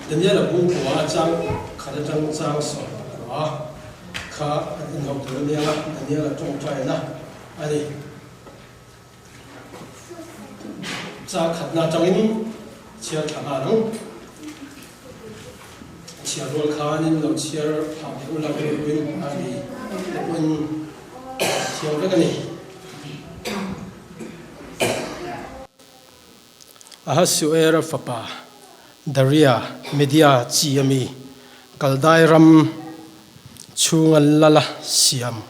Daniel-a bungkua chang khat atang chang 10 kha kan inho tur a nia, Daniel-a tawngtaina a ni. Chang khatna atangin chhiar thla nghal ang. Chhiar rual khanin lo chhiar phah leh ula rilruin a ri te pawhin thiam vek a ni. Ahasuera fapa Daria, Media chi a mi, Kaldai ram chhunga lala siam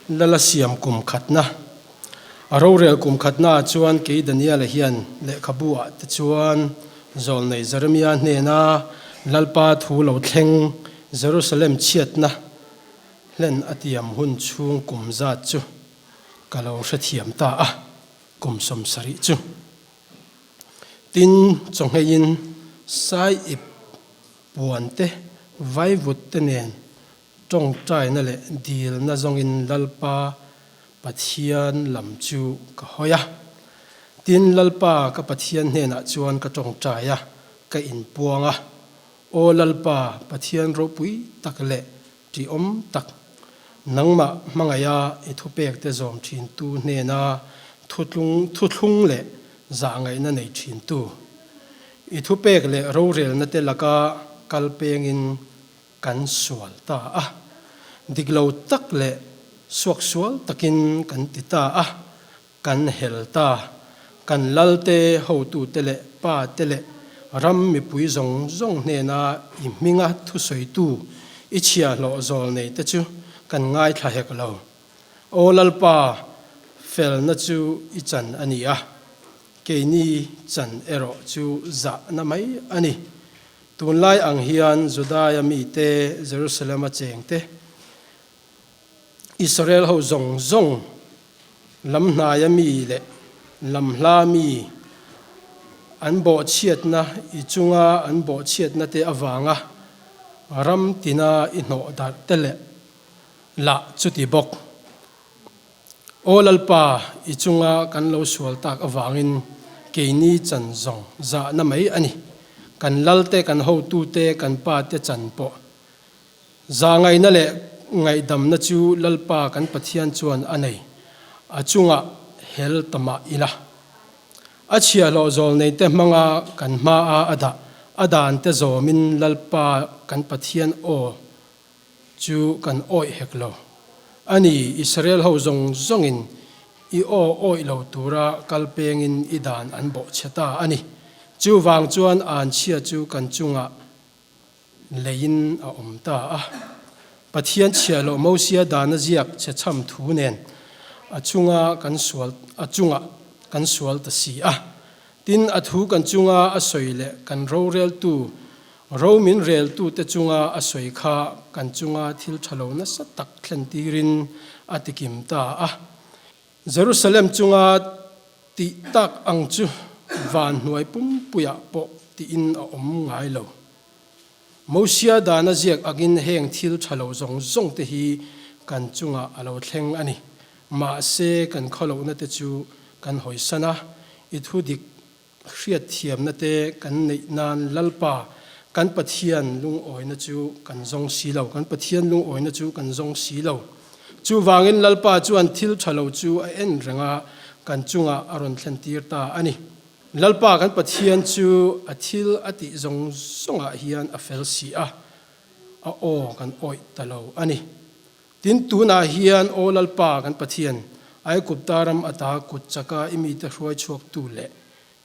lala siam kum khatna. A rorel kum khatnaah chuan kei Daniela hian lehkhabu ah te chuan zawlnei Jeremia hnena Lalpa thu lo thleng Jerusalem chhiatna hlen a tiam hun chhung kum zat chu ka lo hrethiam ta a. Kum 70 chu tin chawngheiin sai ip puan te, vaivut te nen tawngtaina leh dilna zawngin Lalpa Pathian lam chu ka hawi a. Tin, Lalpa ka Pathian hnenah chuan ka tawngtai a, ka inpuang a, Aw Lalpa Pathian ropui tak leh Ṭihawm tak, nangmah hmangaiha i thupekte zawm ṭhintu hnena thutlung thuthlung leh zahngaihna nei ṭhintu. I thupek leh rorelnate laka kal pengin kan sual ta a, dik lo tak leh suaksual takin kan ti ta a, Kan hel ta. Kan lalte, hotute leh pate leh ram mipui zawng zawng hnena i hminga thusawitu i chhiahhlawh zawl neite chu kan ngaithla hek lo. Aw Lalpa, felna chu i chan a ni a, keini chan erawh chu zahna mai a ni. Tunlai ang hian Judaia mite, Jerusalema chengte, Israel ho zawng zawng lam hnaia mi leh lam hla mi an bawhchhiatna i chunga an bawhchhiatna te avanga ram tina i hnawh darh te leh lah chuti bawk. Aw Lalpa, i chunga kan lo sual tak avangin keini chan zawng zahna mai a ni. Kan lalte, kan hotute, kan pate chan pawh Zahngaihna leh ngaihdamna chu Lalpa kan Pathian chuan a nei, a chungah hel ta mah ila. A chhiahhlawh zawlneite hmanga kan hmaa a dah a dante zawmin Lalpa kan Pathian aw chu kan awih hek lo. A ni, Israel ho zawng zawngin i aw awih lo tura kal pengin i dan an bawhchhe ta a ni. Chuvang chuan anchhia chu kan chungah Leiin a awm ta a. Pathian chhiahloh Mosia dana ziak che chham thu nen a chunga kan sual a chungah kan sual ta si a. Tin, a thu kan chunga a sawi leh kan roreltu, ro min reltute chunga a sawi kha kan chunga thil tha lo nasa tak thlen tirin a tikim ta a. Jerusalem chunga tih tak ang chu van hnuai pumpuiah pawh tiin a awm ngai lo. Mosia dana ziak angin heng thil tha lo zawng zawng te hi kan chungah a lo thleng a ni. Mahse kan khawlohna te chu kan hawisan a, i thu dik hriatthiamna te kan neih nan Lalpa kan Pathian lungawina chu kan zawng si lo, kan Pathian lungawina chu kan zawng si lo. Chuvangin Lalpa chuan thil tha lo chu a en reng a, kan chungah a rawn thlentir ta a ni. Lalpa kan Pathian chu a thil a tih zawng zawngah hian a fel si a, a aw kan awih ta lo a ni. Tin, tunah hian Aw Lalpa kan Pathian, Aigupta ram ata kut chaka i mite hruai chhuaktu leh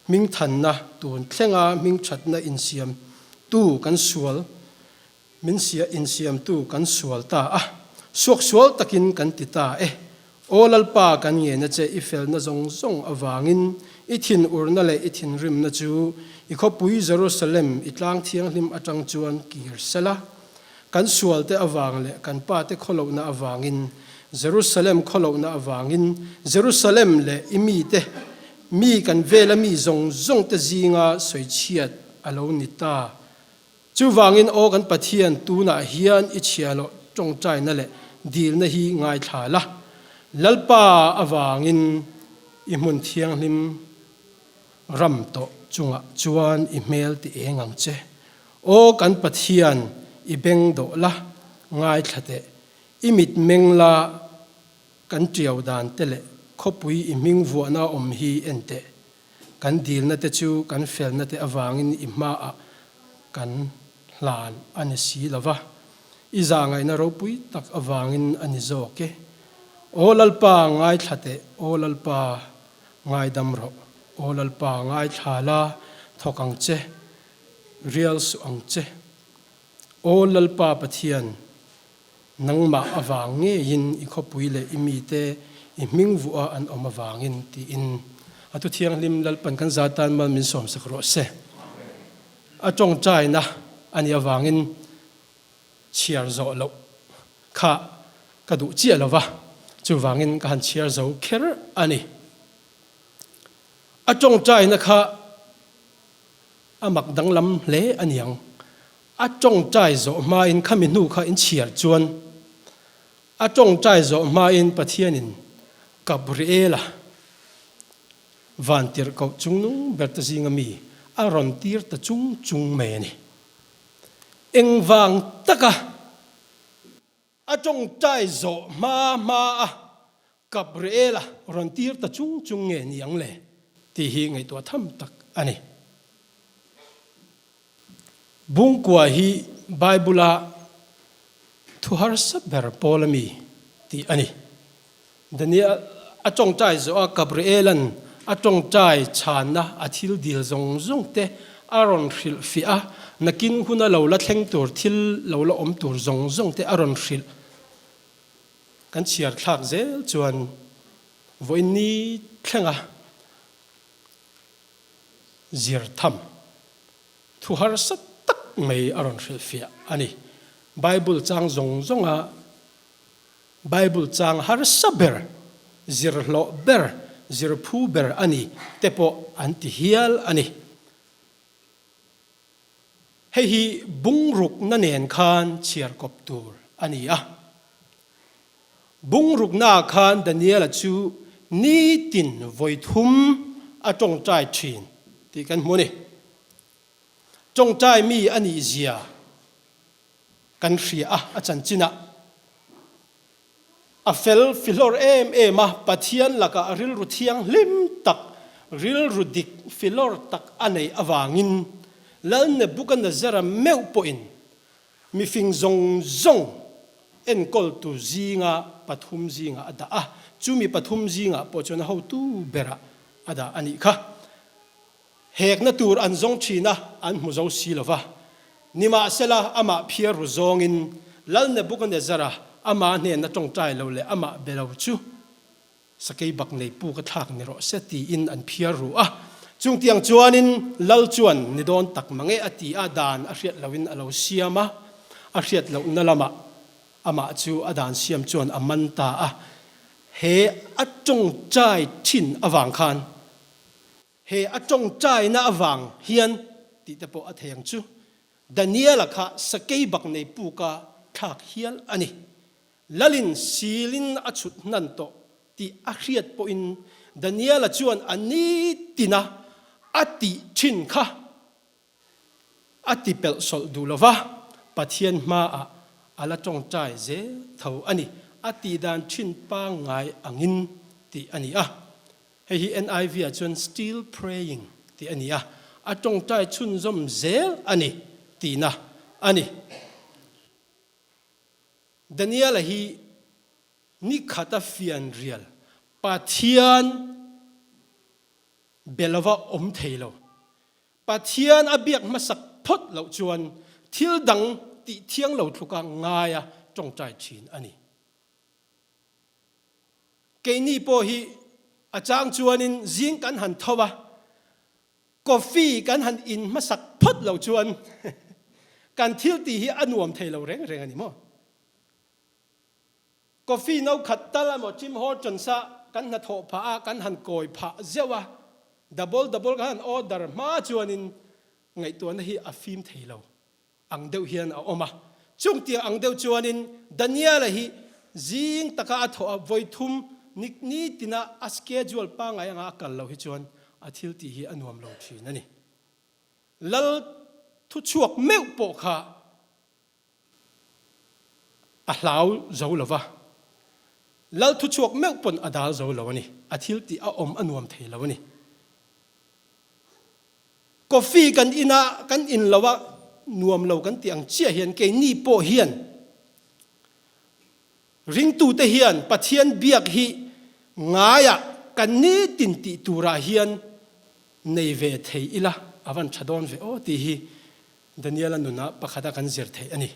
hmingthanna tun thlenga hmingthatna insiamtu kan sual, min insiamtu kan sual ta a, suaksual takin kan ti ta e. Aw Lalpa kan ngena che i felna zawng zawng avangin i thinurna leh i thinrimna chu i khawpui Jerusalem i tlang thianghlim atang chuan kir sela. Kan sualte avang leh kan pate khawlohna avangin, Jerusalem khawlohna avangin, Jerusalem leh i mite, mi kan vela mi zawng zawngte zinga sawichhiat a lo ni ta. Chuvangin aw kan Pathian, tunah hian i chhiahloh tawngtaina leh dilna hi ngaithla la. Lalpa avangin i hmun thianghlim ram tawh chungah chuan i hmel ti eng ang che. Aw kan Pathian, i beng dawh la, ngaithla teh. I mit meng la, kan tiau dan te leh khawpui i hming vuahna awm hi en teh. Kan dilna te chu kan felna te avangin i hmaah kan hlan a ni si lo va, i zahngaihna ropui tak avangin a ni zawk e. Aw Lalpa, ngaithla teh, aw Lalpa, ngaidam rawh, aw Lalpa, ngaithla la, thawk ang che, rial suh ang che. Aw Lalpa Pathian, nangmah avang ngeiin i khawpui leh i mite i hming vuah an awm avangin, tiin a thu thianghlim Lalpan kan za tan mal min sawmsak rawh se. A tawngtaina a nih avangin chhiar zawh loh kha ka duh chiah lo va, chuvangin ka han chhiar zo kher a ni. A tawngtaina kha a mak danglam hle a niang. A tawngtai zawh hmain khami hnu kha in chhiar chuan a tawngtai zawh hmain Pathianin Gabriela Van tirhkoh chungnung ber te zinga mi a rawn tir ta chung chung mai a ni. Engvang taka a tawngtai zawh hma hma a Gabriela rawn tir ta chung chung nge ni ang le tih hi ngaihtuah tham tak a ni. Bungkua hi Bible-a thu harsa ber pawl a mi tih a ni. Daniel a tawngtai zawh a, Gabriela'n a tawngtai chhanna a thil dil zawng zawng te a rawn hrilh fiah a, nakin huna lo la thleng tur thil lo la awm tur zawng zawng te a rawn hrilh. Kan chhiar thlak zel chuan vawiin ni thlenga zir tham thu harsa tak mai a rawn hrilh fiah a ni. Bible chang zawng zawnga Bible chang harsa ber, zirhlawh ber, zirphu ber a ni te pawh an ti hial a ni. Hei hi bungrukna nen khan chhiar kawp tur a ni a. Bungruknaah khan Daniela chu nitin vawi thum a tawngtai thin tih kan hmu a ni. Tawngtai mi a nih zia Kan hria a, a chanchinah a fel filawr em em a, Pathian lakah rilru thianghlim tak, rilru dik filawr tak a neih avangin Lal Nebuchadnezzar-a meuh pawhin mifing zawng zawng enkawltu zinga pathum zingah a dah a, chumi pathum zingah pawh chuan a hotu berah a dah a nih kha. Hekna tur an zawng thin a, an hmu zo si lo va. Nimahsela, amah phiar ru zawngin Lal Nebuchadnezzar-a amah hnena tawngtai lo leh amah be lo chu sakei bak nei puk a thlak ni rawh se tiin an phiar ru a. Chungtiang chuanin Lal chuan ni dawn tak mang e a ti a, dan a hriat lohin a lo siam a, a hriat lohna lamah amah chu a dan siam chuan a man ta a. He a tawngtai thin avang khan He a tawngtaina avang hian tih te pawh a thei ang chu, Daniela kha sakei bak nei puka thlak hial a ni. Lalin silin a chhut hnan tawh tih a hriat pawhin Daniela chuan a nitina a tih thin kha A ti pelh sawlh duh lo va, Pathian hmaah a la tawngtai zel tho a ni. A tih dan thin pangngai angin tih a ni a. Hei hi NIV ah chuan still praying tih a ni a, a tawngtai chhunzawm zel a ni tihna a ni. Daniel-a hi ni khata fianrial Pathian be lova awm thei lo. Pathian a biak hmasak phawt loh chuan thil dang tih thiang lo tluka ngaia tawngtai thin a ni. Keini pawh hi a chang chuanin zing kan han tho a, coffee kan han in hmasak phawt loh chuan kan thil tih hi a nuam thei lo reng reng a ni maw? Coffee no khat tal emaw Tim Hortons a kan hnathawh phah a, kan han kawi phah zeuh a, double double kan han order hma chuanin ngaihtuahna hi a fim thei lo ang deuh hian a awm a. Chungtiang ang deuh chuanin Daniela hi zing taka a thawh a vawi thum ni nitina a schedule pangngai anga a kal lo hi chuan a thil tih hi a nuam lo thin a ni. Lal. thuchhuak meuh pawh kha a hlau zo lo va, lal thuchhuak meuh pawn a dal zo lo a ni. A thil tih a awm a nuam thei lo a ni. Coffee kan in a, kan in lo a, nuam lo kan tih ang chiah hian keini pawh hian ringtute hian Pathian biak hi ngaiah kan nitin tih turah hian nei ve thei ila a van tha dawn ve aw tih hi Daniela nunah pakhata kan zir theih a ni.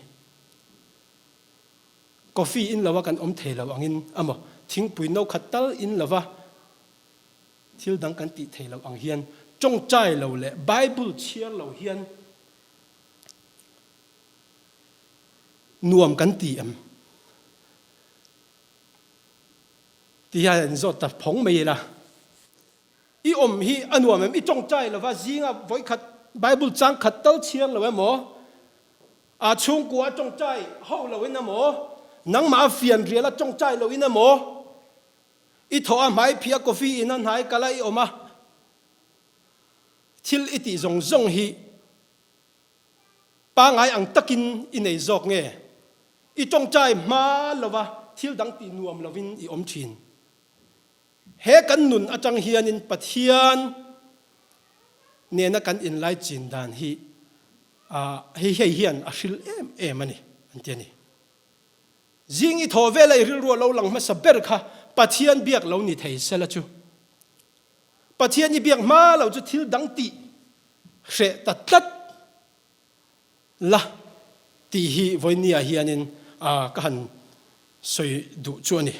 Coffee in lova kan awm thei lo angin amaw, thingpui no khat tal in lova thil dang kan tih thei lo ang hian tawngtai lo leh Bible chhiar lo hian nuam kan ti em? Ti hian in zawt ta phawng mai ila. I awm hi a nuam em? I tawngtai lova zinga vawikhat Bible chang khat tal chhiar lo emaw, a chhungkua a tawngtai ho lo in emaw, nangmah a fian rial a tawngtai lo in emaw, i thawh a hmai phih a coffee in a hnai kal a i awm a, thil i tih zawng zawng hi pangai ang takin i nei zawk nge? I tawngtai hma lova thil dang tih nuam lovin i awm thin. He kan nun atang hianin Pathian nena kan inlaichin dan hi hei hei hian a hril em em a ni, an ti a ni. Zing i thaw vela i rilru a lo lang hmasa ber kha Pathian biak lo ni thei sela chu. Pathian i biak hma lo chu thil dang tih hreh ta tlat la tih hi vawinia hianin ka han sawi duh chu a ni.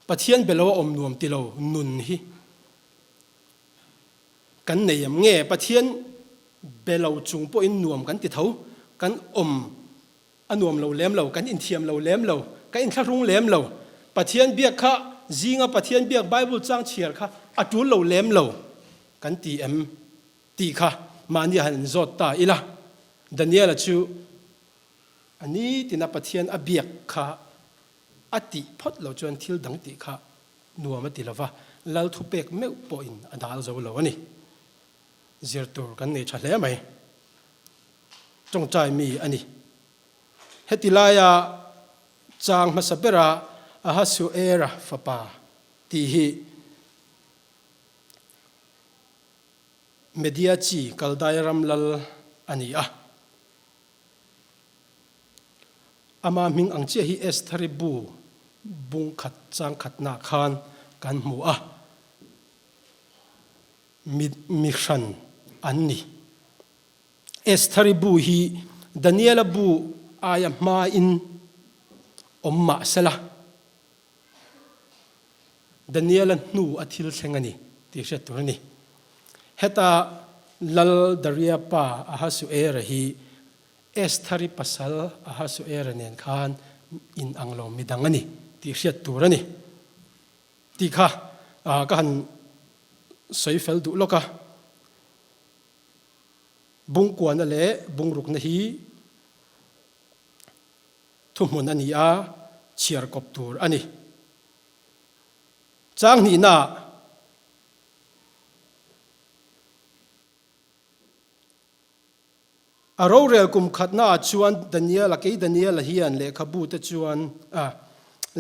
Pathian be lo a awm nuam ti lo nun hi kan nei em nge? Pathian be lo chung pawhin nuam kan ti tho, kan awm a nuam lo lem lo, kan inthiam lo lem lo, kan inthlahrung lem lo. Pathian biak kha zinga Pathian biak Bible chang chhiar kha a tul lo lem lo kan ti em tih kha mahni han inzawt ta ila. Daniela chu a nitina Pathian a biak kha A tih phawt lo chuan thil dang tih kha nuam a ti lo va, lal thupek meuh pawhin a dal zo lo a ni. Zir tur kan nei tha hle mai. Tawngtai mi a ni. Heti laia chang hmasa bera Ahasuera fapa tih hi Media chi Kaldai ram lal a ni a. Ama hming ang chiah hi Estheri bu bung khat chang khatnaah khan kan hmu a, mi mi hran an ni. Estheri bu hi Daniela bu aia hmain awm mah sela, Daniela hnu a thil thleng a ni tih hriat tur a ni. Heta Lal Daria pa Ahasuera hi Estheri pasal Ahasuera nen khan in ang lo midang a ni tih hriat tur a ni tih kha ka han sawi fel duh lawk a. Bungkuana leh bungrukna hi Thuhmun a ni a, chhiar kawp tur a ni. Chang hnihnaah a rorel kum khatnaah chuan Daniela, kei Daniela hian lehkhabu te chuan, a,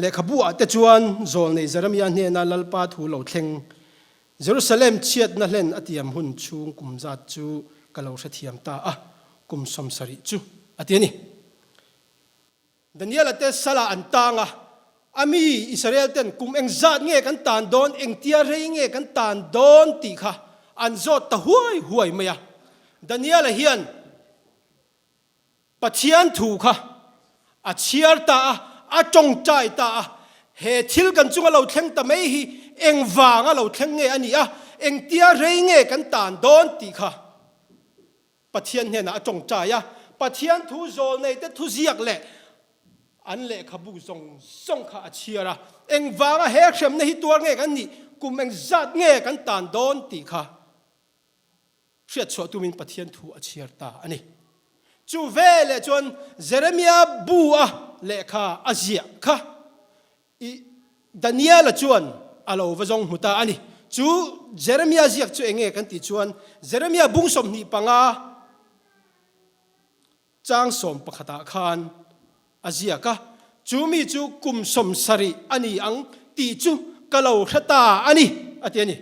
lehkhabu ah te chuan zawlnei Jeremia hnena Lalpa thu lo thleng, Jerusalem chhiatna hlen a tiam hun chhung kum zat chu ka lo hrethiam ta a, kum 70 chu a ti a ni. Daniela te salah an tang a, A mi Israel ten kum engzat nge kan tan dawn, engtia rei nge kan tan dawn tih kha an zawt ta huai huai mai a. Daniela hian Pathian thu kha a chhiar ta a, a tawngtai ta a, he thil kan chunga lo thleng ta mai hi engvanga lo thleng nge a nih a, engtia rei nge kan tan dawn tih kha Pathian hnenah a tawngtai a, Pathian thu zawlneite thuziak leh an lehkhabu zawng zawng kha a chhiar a, engvanga he hremna hi tuar nge kan nih, kum engzat nge kan tan dawn tih kha hriatchhuah tumin Pathian thu a chhiar ta a ni. Chu veleh chuan Jeremia bu a lehkha a ziah kha I Daniela chuan a lo va zawng hmu ta a ni. Chu Jeremia ziak chu eng nge kan tih chuan Jeremia bung 25. Chang sawmpakhatah khan a ziak a, Chu mi chu kum 70 a ni ang tih chu ka lo hre ta a ni, a ti a ni.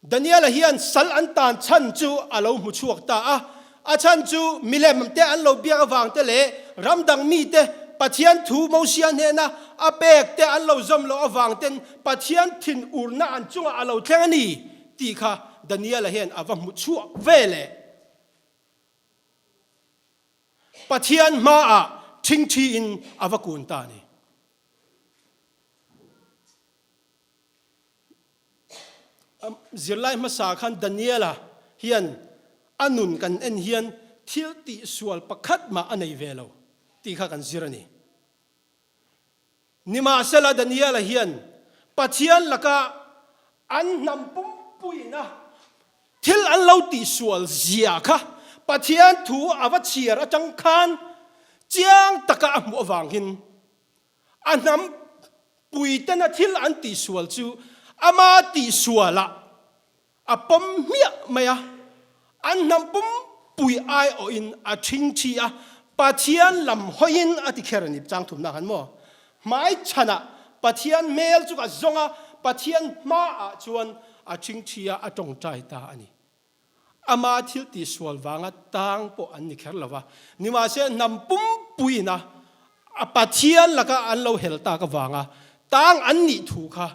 Daniela hian sal an tan chhan chu a lo hmu chhuak ta a, a chhan chu milem te an lo biak avang te leh ram dang mite Pathian thu Mosia hnena a pek te an lo zawm loh avang ten Pathian thinurna an chungah a lo thleng a ni tih kha Daniela hian a va hmu chhuak ve le. Pathian hmaah ṭhingṭhiin a va kun ta a ni. Zirlai hmasa khan Daniela hian a nun kan en hian thil tihsual pakhat mah a nei ve lo tih kha kan zir a ni. Nimahsela Daniela hian Pathian laka an hnam pumpuina thil an lo tihsual zia kha Pathian thu a va chhiar atang khan chiang taka a hmuh avangin A hnam puitena thil an tihsual chu ama tihsualah a pawm hmiah mai a, an hnam pumpui aiawhin a ṭhingṭhi a, Pathian lam hawiin a ti kher a ni. Chang thumna khan maw? Hmai chhanah Pathian hmel chu ka zawng a, Pathian hmaah chuan a ṭhingṭhi a, a ṭawngṭai ta a ni. Ama thil tihsual vanga tang pawh an ni kher lo va, nimahse hnam pumpuiin a a Pathian laka an lo hel tak avanga tang an nih thu kha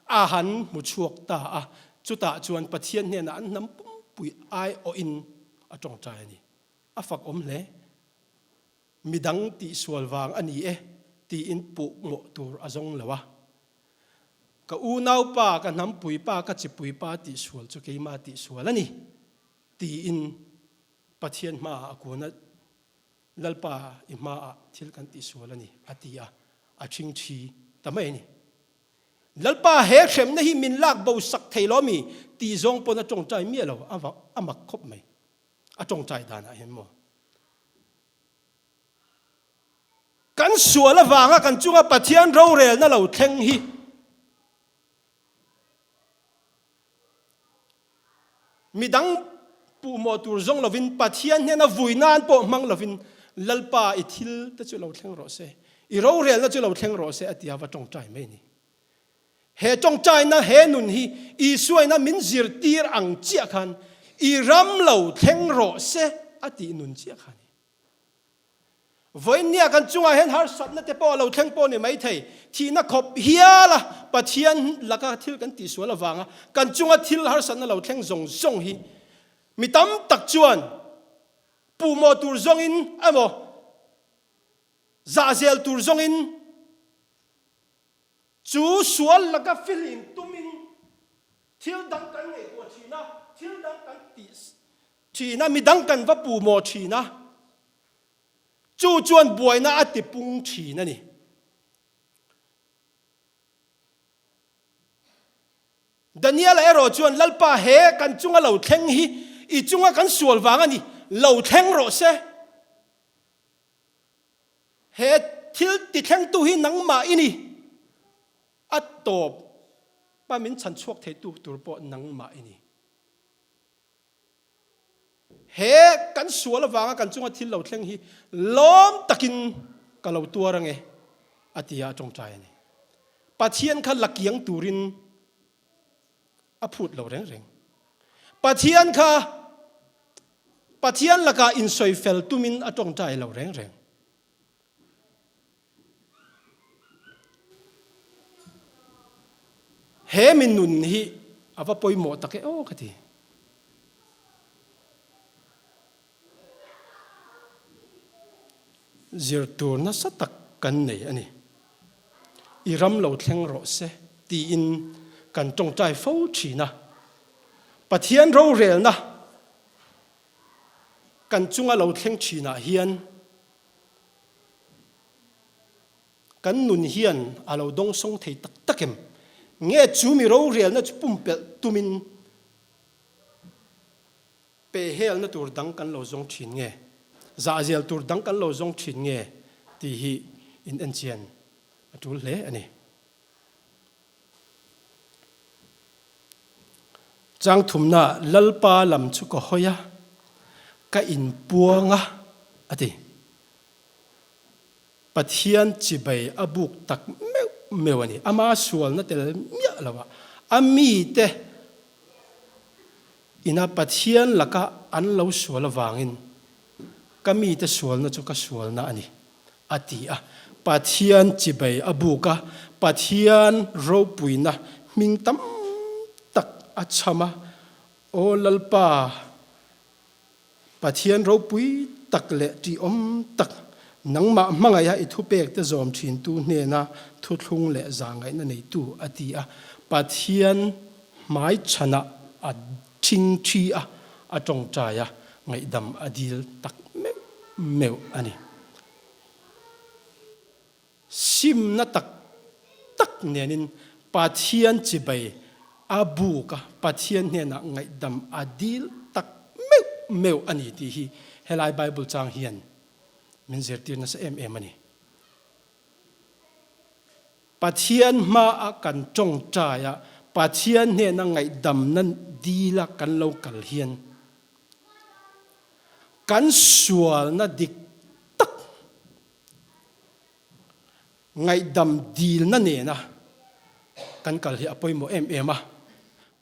a han hmu chhuak ta a, chutah chuan Pathian hnenah an hnam pumpui aiawhin a tawngtai a ni. A fak awm hle. Midang tihsual vang a ni e tiin puh mawh tur a zawng lo a. Ka unaupa, ka hnampuipa, ka chipuipa tihsual chu keimah tihsual a ni, tiin Pathian hmaah a kun a, Lalpa i hmaah thil kan tihsual a ni, a ti a, a ṭhingṭhi ta mai a ni. Lalpa he hremna hi min lak bo sak thei lo mi tih zawng pawn a ṭawngṭai miah lo, a mak khawp mai. A ṭawngṭai danah hian maw? Kan sual avanga kan chunga Pathian rorelna lo thleng hi midang puhmawh tur zawng lovin Pathian hnena vui nan pawh hmang lovin Lalpa i thil te chu lo thleng rawh se, i rorelna chu lo thleng rawh se a tia va tawngtai mai a ni. He tawngtaina he nun hi Isuaina min zirtir ang chiah khan i ram lo thleng rawh se a tih nun chiah kha a ni. Vawiinnia kan chungah hian harsatna te pawh a lo thleng pawh a ni maithei. Thihna khawp hial a Pathian laka thil kan tihsual avanga kan chunga thil harsatna lo thleng zawng zawng hi mi tam tak chuan puhmawh tur zawngin emaw zahzel tur zawngin chu sual laka fihlim tumin thil dang kan ngaihtuah thin a, thil dang kan tih Thin a, midang kan va pu maw thin a, chu chuan buaina a ti pung thin a ni. Daniela erawh chuan, Lalpa, he kan chunga lo thleng hi i chunga kan sual vang a ni, lo thleng rawh se. He thil ti thlengtu hi nangmah i ni. A tawp pa min chhan chhuak theitu tur pawh nangmah i ni. He kan sual avanga kan chunga thil lo thleng hi lawm takin ka lo tuar ange a ti a, a tawngtai a ni. Pathian kha la kiang turin a phut lo reng reng. Pathian kha Pathian lakah insawi fel tumin a tawngtai lo reng reng. He mi nun hi a va pawimawh tak e aw ka ti. Zir tur nasa tak kan nei a ni. I ram lo thleng rawh se tiin kan tawngtai fo thin a. Pathian rorelna kan chunga lo thleng thinah hian Kan nun hian a lo dawngsawng thei tak tak em? Nge chu mi rorelna chu pumpelh tumin pehhelna tur dang kan lo zawng thin nge? Zahzel tur dang kan lo zawng thin nge? tih hi in enchian a tul hle a ni. Chang thumna, Lalpa lam chu ka hawi a, ka inpuang a, a ti. Pathian chibai a buk tak meuh meuh a ni. Ama sualna tel miah lo a, a mite ina Pathian laka an lo sual avangin ka mite sualna chu ka sualna a ni, a ti a. Pathian chibai a buk a, Pathian ropuina hming tam tak a chham a, Aw Lalpa, Pathian ropui tak leh ṭihawm tak, nangmah hmangaiha i thupekte zawm ṭhintu hnena thuthlung leh zahngaihna neitu, a ti a. Pathian hmaichhanah a ṭhingṭhi a, a ṭawngṭai a, ngaihdam a dil tak meuh meuh a ni. Simna tak tak nenin Pathian chibai a buk a, Pathian hnenah ngaihdam a dil tak meuh meuh a ni tih hi helai Bible chang hian min zirtir nasa em em a ni. Pathian hmaah kan tawngtai a, Pathian hnena ngaihdamna dila kan lo kal hian kan sualna dik tak Ngaihdam dilna nena kan kal hi a pawimawh em em a.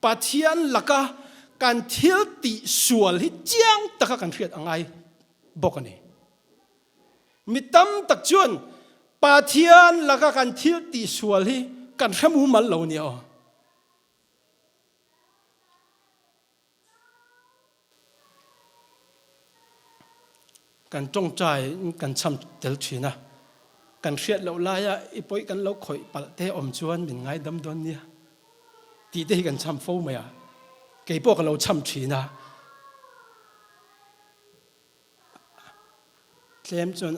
Pathian laka kan thil tih sual hi chiang taka kan hriat a ngai bawk a ni. Mi tam tak chuan Pathian laka kan thil tih sual hi kan hre mumal lo nia aw. Kan tawngtai kan cham tel thin a, kan hriat loh laia i pawih kan lo khawih palh te awm chuan min ngaidam dawn nia tih te hi kan cham fo mai a, kei pawh ka lo cham thin a, tlem chuan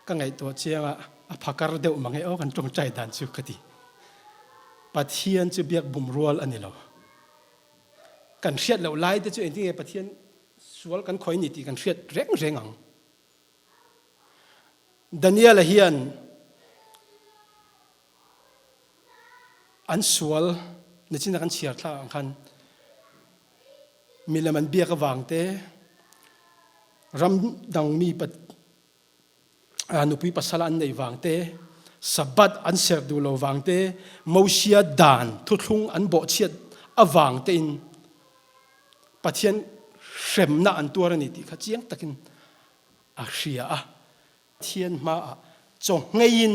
ka ngaihtuah chiang a, a phakar deuh mang e aw kan tawngtai dan chu ka ti. Pathian chu biak bum rual a ni lo. Kan hriat loh lai te chu engtin nge Pathian sual kan khawi ni tih kan hriat reng reng ang. Daniela hian an sual nichin a kan chhiar thlak ang khan milem an biak avang te ram dang mi nupui pasal an neih vang te, Sabbath an serh duh lo vang te, Mosia dan thuthlung an bawhchhiat avang tein Pathian hremna an tuar a ni tih kha chiang takin a hria a. Pathian hmaah chaw ngheiin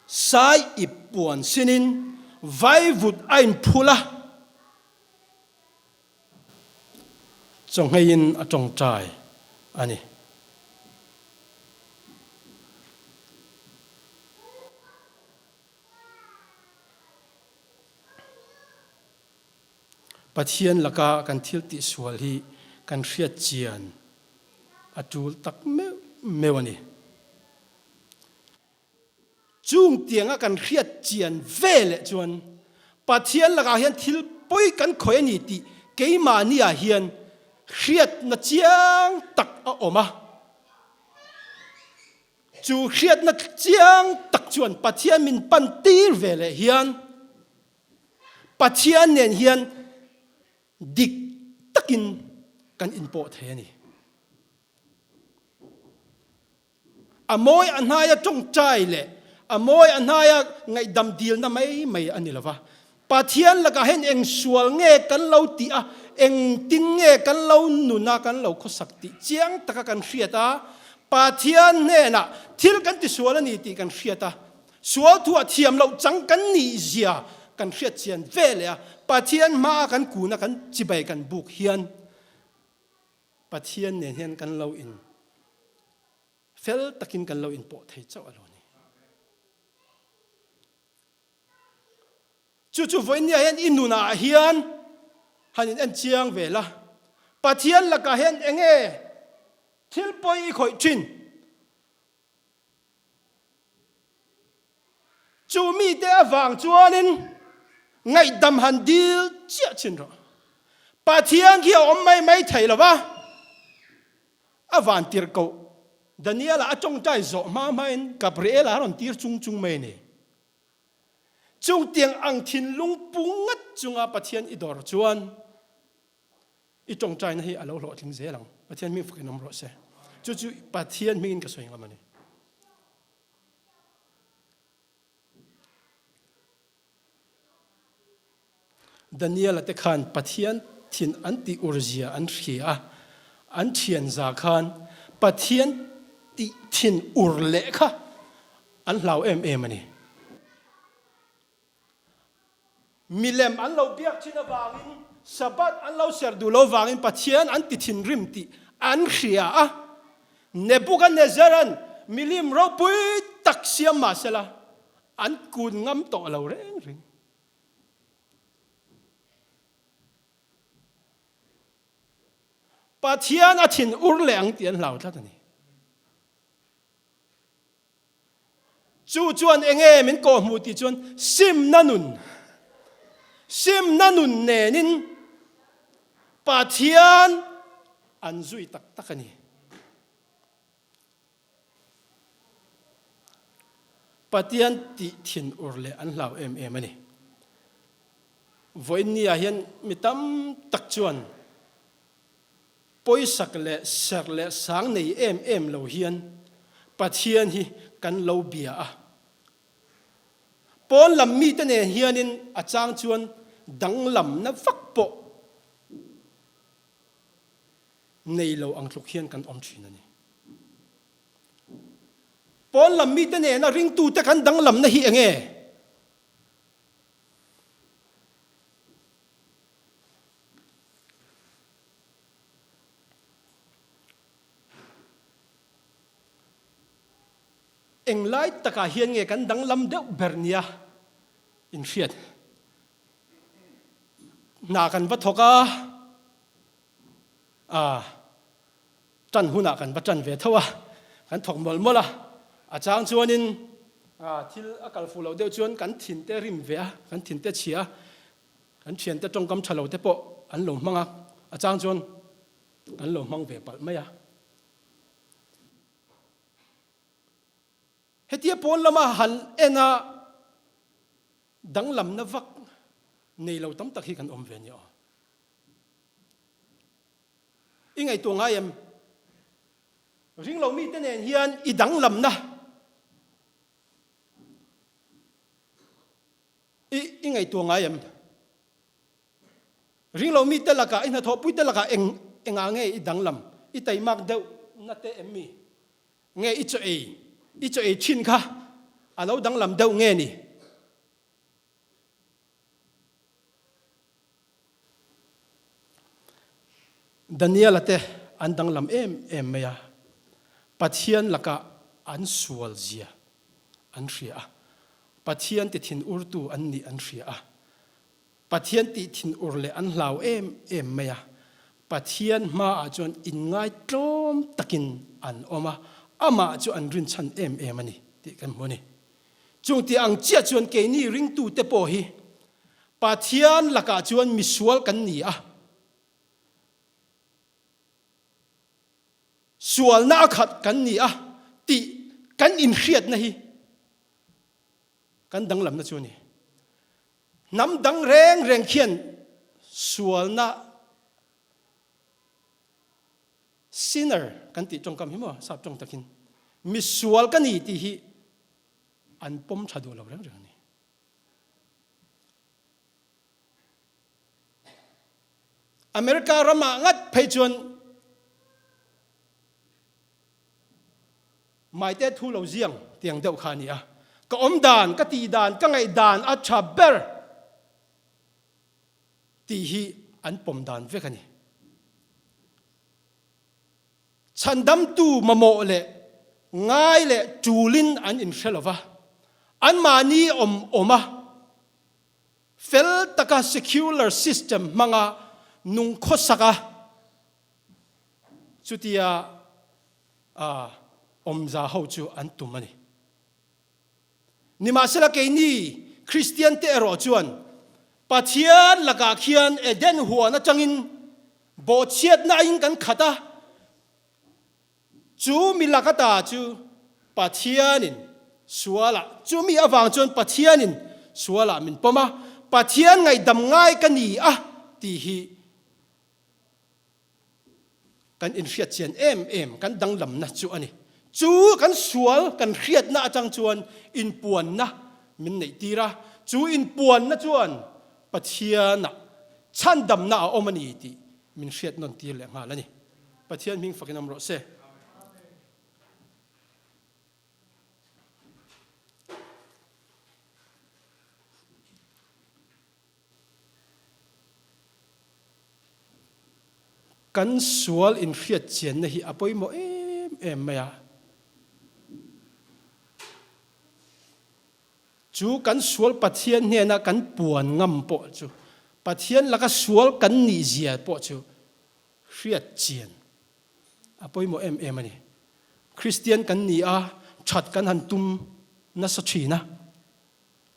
sai ip puan sinin vaivut a inphul a, Chawngheiin a tawngtai a ni. Pathian laka kan thil tihsual hi kan hriat chian a tul tak meuh meuh a ni. Chung tianga kan hriat chian ve leh chuan Pathian lakah hian thil pawi kan khawih a ni tih keimahniah hian hriatna chiang tak a awm a. Chu hriatna chiang tak chuan Pathian min pan tir ve leh hian Pathian nen hian dik takin kan inpawh thei a ni. A mawi a hnaia tawngtai leh a mawi a hnaia ngaihdam dilna mai mai a ni lo va. Pathian lakah hian eng sual nge kan lo tih a, engtin nge kan lo nun a, kan lo khawsak tih chiang taka kan hriat a, Pathian hnenah thil kan tisual a ni tih kan hriat a, sual thuah thiam loh chang kan nih zia kan hriat chian ve leh a, Pathian hmaa kan kun a, kan chibai kan buk hian Pathian nen hian kan lo in fel takin kan lo in pawh thei chauh a lo ni. Chu chu vawinia hian i nunah hian han in en chiang ve la. Pathian lakah hian enge thil pawi i khawih thin? Chu mite avang chuanin ngaihdam han dil chiah chin rawh. Pathian khi a awm mai mai thei lo va, a van tirhkoh Daniela a tawngtai zawh hma hmain Gabriela a rawn tir chung chung mai a ni. Chungtiang ang thinlung pu ngat chunga Pathian i dawr chuan. I tawngtaina hi a lo hlawhtling zel ang. Pathian hming fakin awm rawh se. Chu chu Pathian hmingin ka sawi ngam a ni. Daniela te khan Pathian thin an tih ur zia an hria a, an thian za khan Pathian tih thin ur leh kha an hlau em em a ni. Milem an lo biak thin avangin, Sabbath an lo serh duh lo vangin Pathian an ti thinrim tih an hria a. Nebuchadnezzar-a'n milim ropui tak siam mah sela, an kun ngam tawh lo reng reng. Pathian a thin ur leh ang tih an hlau tlat a ni. Chu chuan enge min kawhhmuh tih chuan simna nun, simna nun nenin Pathian an zui tak tak a ni. Pathian tih thin ur leh an hlau em em a ni. Vawiin ni ah hian mi tam tak chuan Pawisak leh serh leh sang nei em em lo hian Pathian hi kan lo bia a. Pawn lam mite nen hianin a chang chuan danglamna vak pawh nei lo ang tluk hian kan awm thin a ni. Pawn lam mite nena ringtute kan danglamna hi enge? Englai takah hian nge kan danglam deuh ber nia inhriat? Hna kan va thawk a, ah, tan hunah kan va tan ve tho a, kan thawk mawlh mawlh a, a chang chuanin thil a kal fuh loh deuh chuan kan thinte rim ve a, kan thinte chhia a, Kan thiante tawngkam tha lo te pawh an lo hmang a, a chang chuan kan lo hmang ve palh mai a. Hetia pawn lama han en a danglamna vak nei lo tam tak hi kan awm ve nia aw. I ngaihtuah ngai em? Ringlo mite nen hian i danglamna I i ngaihtuah ngai em? Ringlo mite lakah, i hnathawhpuite lakah eng engah nge i danglam? I taimak deuh na te em mi? Nge i chaw ei, i chaw ei thin kha a lo danglam deuh nge ni? Daniela te an danglam em em mai a, Pathian lakah an sual zia an hria a, Pathian ti thinurtu an nih an hria a, Pathian tih thinur leh an hlau em em mai a, Pathian hmaah chuan inngaitlawm takin an awm a, amah chu an rinchhan em em a ni tih kan hmu a ni. Chung tih ang chiah chuan keini ringtute pawh hi Pathian lakah chuan misual kan ni a, sualna a khat kan ni a tih kan inhriatna hi kan danglamna chu a ni. Hnam dang reng reng khian sualna sinner kan tih tawngkam hi maw sap tawng takin misual ka ni tih hi an pawm tha duh lo reng reng a ni. America ramah ngat phei chuan maite thu lo ziang tiang deuh kha a ni a. Ka awm dan, ka tih dan, ka ngaih dan a tha ber tih hi an pawm dan vek a ni. Chhandamtu mamawh leh ngai leh tulin an inhre lo va, anmahni awm awma fel taka secular system hmanga nung khawsak a, chutia awmza ho chu an tum a ni. Nimahsela keini Kristiante erawh chuan Pathian lakah khian Eden huan atangin bawhchhiatna aiin kan khat a, chu mi lak ata chu Pathianin sualah, chu mi avang chuan Pathianin sualah min pawm a, Pathian ngaihdam ngai ka ni a tih hi. Kan inhriat chian em em, kan danglamna chu a ni. Chu kan sual kan hriatna atang chuan inpuanna min neih tir a, chu inpuanna chuan Pathianah chhandamna a awm a ni tih min hriat nawn tir leh nghal a ni. Pathian hming fakin awm rawh se. Kan sual inhriat chianna hi a pawimawh em em mai a. Chu kan sual Pathian hnena kan puan ngam pawh chu Pathian laka sual kan nih zia pawh chu hriat chian a pawimawh em em a ni. Kristian kan ni a, that kan han tum nasa thin a,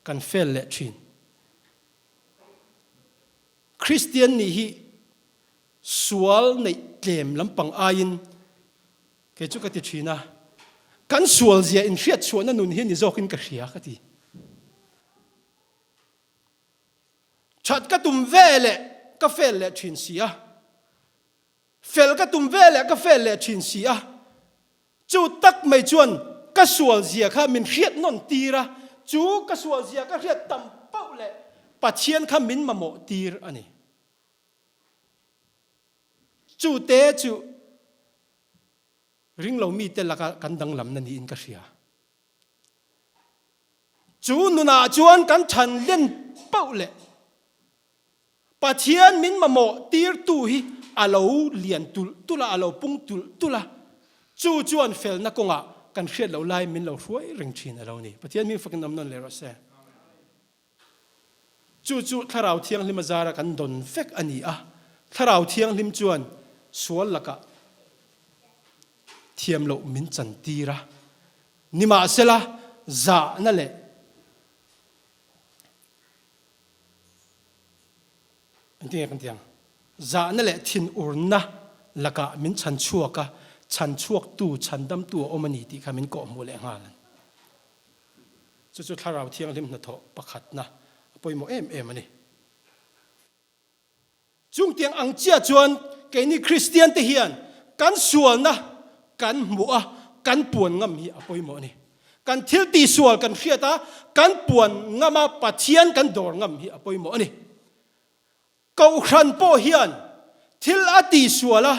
kan fail leh thin. Kristian nih hi sual neih tlem lampang aiin kei chu ka ti thin a, kan sual zia inhriat chhuahna nun hi ni zawkin ka hria ka ti. That ka tum ve leh ka fail leh thin si a, Fel ka tum ve leh ka fel leh thin si a, chu tak mai chuan ka sual zia kha min hriat nawn tir a, chu ka sual zia ka hriat tam pauh leh Pathian kha min mamawh tir a ni. Chu te chu ringlo mite laka kan danglamna niin ka hria. Chu nunah chuan kan than len pauh leh Pathian min mamawh tirtu hi a lo lian tulh tulh a, a lo pung tulh tulh a, chu chuan felna kawngah kan hriat loh lai min lo hruai reng thin a lo ni. Pathian hming fakin awm nawn leh rawh se. Chu chu Thlarau Thianghlim a zara kan dawn vek a ni a, Thlarau Thianghlim chuan sual lakah thiam loh min chantir a, nimahsela zahna leh Engtin nge kan ti ang? Zahna leh thinurna lakah min chhan chhuak a, chhan chhuaktu, chhandamtu a awm a ni tih kha min kawhhmuh leh nghal a ni. Chu chu Thlarau Thianghlim hnathawh pakhatna a pawimawh em em a ni. Chungtiang ang chiah chuan keini Kristiante hian kan sualna kan hmuh a, kan puan ngam hi a pawimawh a ni. Kan thil tihsual kan hriat a, kan puan ngam a, Pathian kan dawr ngam hi a pawimawh a ni. Kohhran pawh hian thil a tihsual a,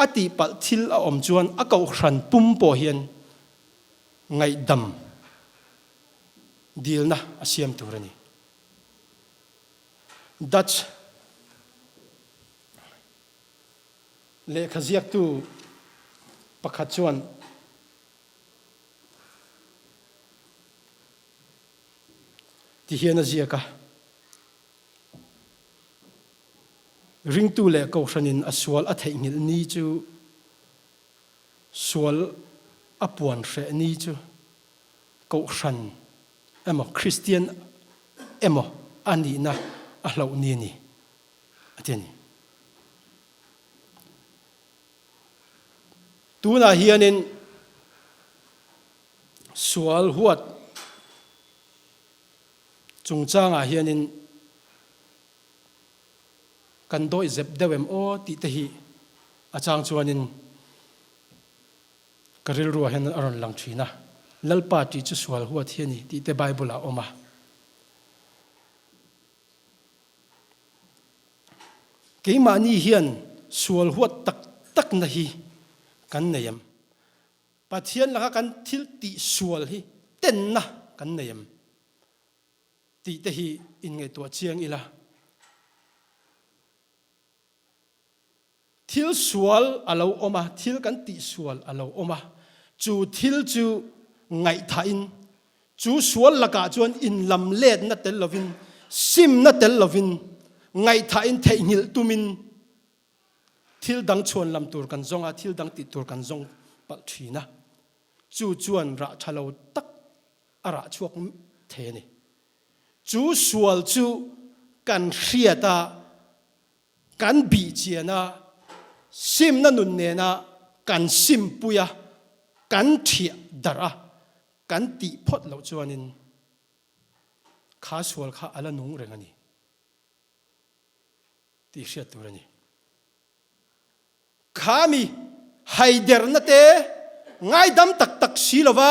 A tihpalh thil a awm chuan a kohhran pum pawh hian ngaihdam dilna a siam tur a ni. Dutch lehkha ziaktu pakhat chuan ti hian a ziak a. Ringtu leh Kohhranin a sual a theihnghilh ni chu sual a puan hreh ni chu Kohhran emaw Kristian emaw a nihna a hloh ni a ni, a ti a ni. Tunah hianin sual huat chungchangah hianin kan dawih zep deuh em aw tih te hi a chang chuanin ka rilruah hian a rawn lang thin a, Lalpa tih chu sual huat hi a ni tih te Bible ah a awm a. Keimahni hian sual huat tak takna hi kan nei em? Pathian laka kan thil tih sual hi tenna kan nei em? Tih te hi inngaihtuah chiang ila. Thil sual a lo awm a, thil kan tih sual a lo awm a, chu thil chu ngaihthahin, chu sual lakah chuan inlam letna tel lovin, simna tel lovin, ngaihthahin theihnghilh tumin thil dang chhuan lam tur kan zawng a, thil dang tih tur kan zawng palh thin a, chu chuan rah tha lo tak a rah chhuak thei a ni. Chu sual chu kan hriat a, kan bih chian a, simna nun nena kan simpui a, kan thiah darh a, kan tih phawt loh chuanin kha sual kha a la nung reng a ni. tih hriat tur a ni. Kha mi haiderna te ngaidam tak tak si lova,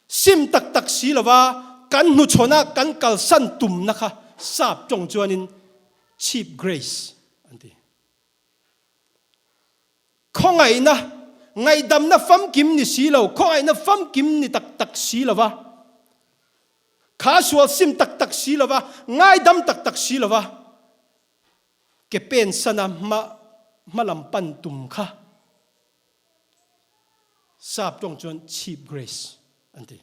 sim tak tak si lova kan hnuchhawna kan kalsan tumna kha sap tawng chuanin cheap grace an ti. Khawngaihna, ngaihdamna famkim ni si lo, khawngaihna famkim ni tak tak si lova, kha sual sim tak tak si lova, ngaidam tak tak si lova, ke pen sana hma hmalam pan tum kha sap tawng chuan cheap grace an ti.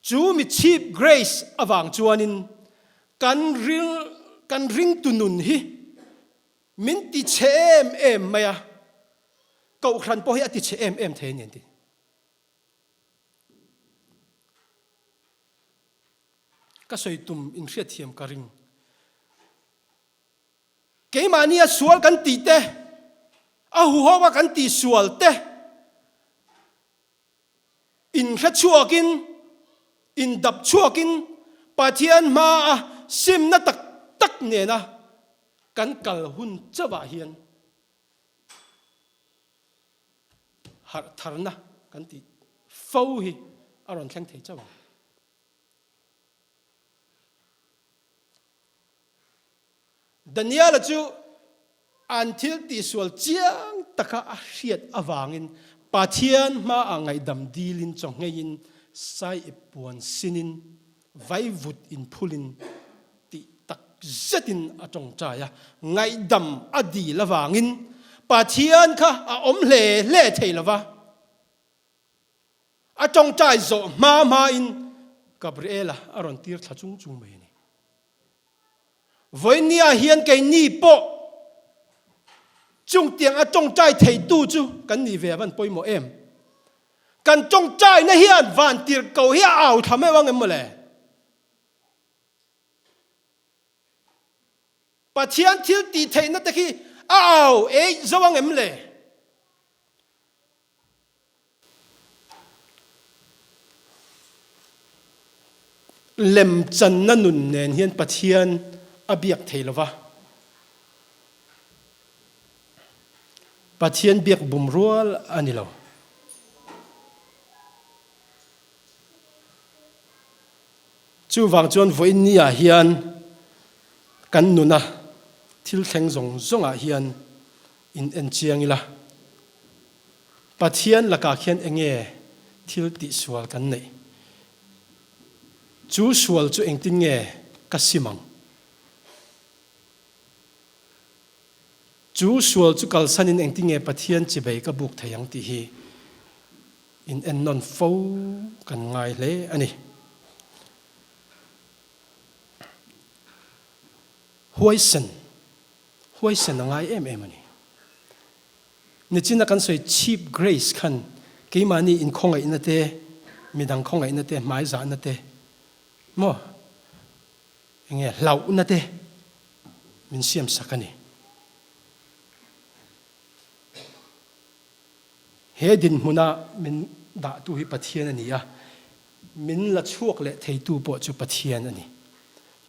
Chu mi cheap grace avang chuanin kan ril kan ringtu nun hi min ti chhe em em mai a, Kohhran pawh hi a ti chhe em em thei a ni an ti. Ka sawi tum inhriatthiam ka ring. Keimahni a sual kan tih te, a huho a kan tih sual te, Inhre chhuakin, indap chhuakin Pathian hmaa simna tak tak nena kan kal hun chauhah hian harh tharna kan tih fo hi a rawn thleng thei chauh ang. Daniela chu an thil tihsual chiang taka a hriat avangin Pathian hmaah ngaihdam dilin chawngheiin saiip puan sinin vaivut inphulin tih tak zetin a tawngtai a, ngaihdam a dil avangin Pathian kha a awm hle hle thei lova. A tawngtai zawh hma hmain Gabriela a rawn tir thla chung chung mai a ni. Vawinia hian keini pawh chungtiang a tawngtai theitu chu kan nih ve a van pawimawh em? Kan tawngtaina hian vantirhkoh hi a au thla meuh ang em mawle? Pathian thil tih theihna te khi a au eih zo ang em le? Lemchanna nun nen hian Pathian a biak thei lo va, Pathian biak bum rual a ni lo. Chuvang chuan vawiin ni ah hian kan nuna thil thleng zawng zawng ah hian in en chiang ila. Pathian lakah khian enge thil tihsual kan neih? Chu sual chu engtin nge ka sim ang? Chu sual chu kalsanin engtin nge Pathian chibei ka buk thei ang tih hi in ennawn fo kan ngai hle a ni. Huaisen, huaisen a ngai em em a ni. Nichina kan sawi cheap grace khan keimahni inkhawngaihna te, midang khawngaihna te, hmaizahna te maw enge hlauhna te min siamsak a ni. He dinhmuna min dahtu hi Pathian a ni a, min la chhuak leh theitu pawh chu Pathian a ni.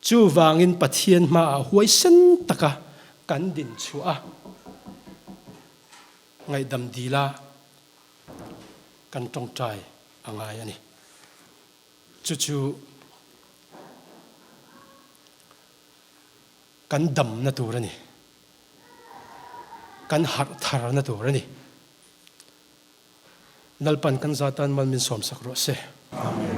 Chuvangin Pathian hmaah huaisen taka kan din chhuah a, ngaihdam dila kan tawngtai a ngai a ni. Chu chu kan damna tur a ni. Kan harh tharna tur a ni. Lalpan kan zatan mal min sawmsak rawh se. Amen.